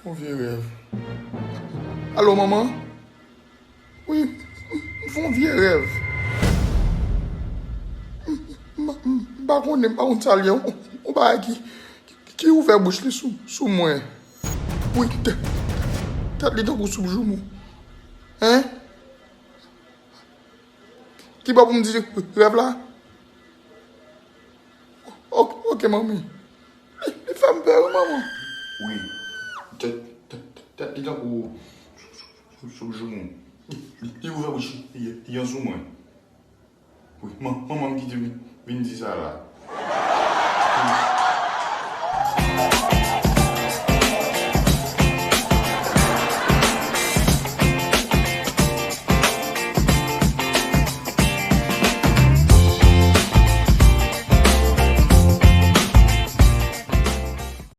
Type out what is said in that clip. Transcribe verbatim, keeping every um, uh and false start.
Yon vye rèv. Alo, manman? Wi, m fè yon vye rèv. M, m, m pa konnen, m pa konn sa l ye. Yon, yon bagay ki, ki, ki ouvè bouch li sou, sou mwen. Wi, tè-, tèt li tankou soup joumou. Hein? Ki bò pou m di rèv la? Ok, ok, manmi. Li, li fè m pè, wi, manman. Wi. Tèt, tèt, tèt li tankou sou, sou, sou joumou. Li, li ouvè bouch li, li, li an sou mwen. Wi, man, manman m ki te vin, vin di sa la.